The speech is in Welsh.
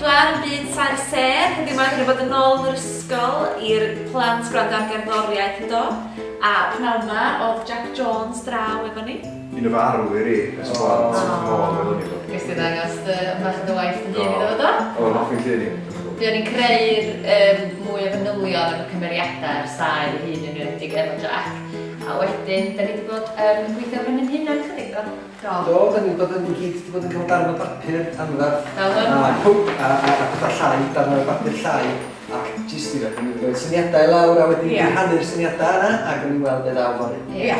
4 yn byd saer sêr. Heddiw 'ma dwi 'di bod yn ôl yn yr ysgol i'r plant gwrando ar gerddoriaeth yn do? A pnawn 'ma oedd Jac Jones draw efo ni. Un o fy arwyr i ers plant, wrth fy modd efo ni. Nes di ddangos dy bach o dy waith dy hun iddo fo do? Oedd o'n hoffi'n llun i. Fuon ni'n creu'r yym mwy o fanylion am y cymeriadau a'r saer ei hun yn enwedig efo Jac. A wedyn, da ni 'di bod yym yn gweithio ar ben ein hunan chydig do? Do. Do, da ni 'di bod yn i gyd 'di bod yn cael darn o bapur anferth. Fel hwn? A pwp, a a a petha llai, darnau o bapur llai, ac jyst i roi syniadau i lawr a wedyn... Ia. ...rhannu'r syniadau yna ac o'n i'n weld be ddaw fory. Ia.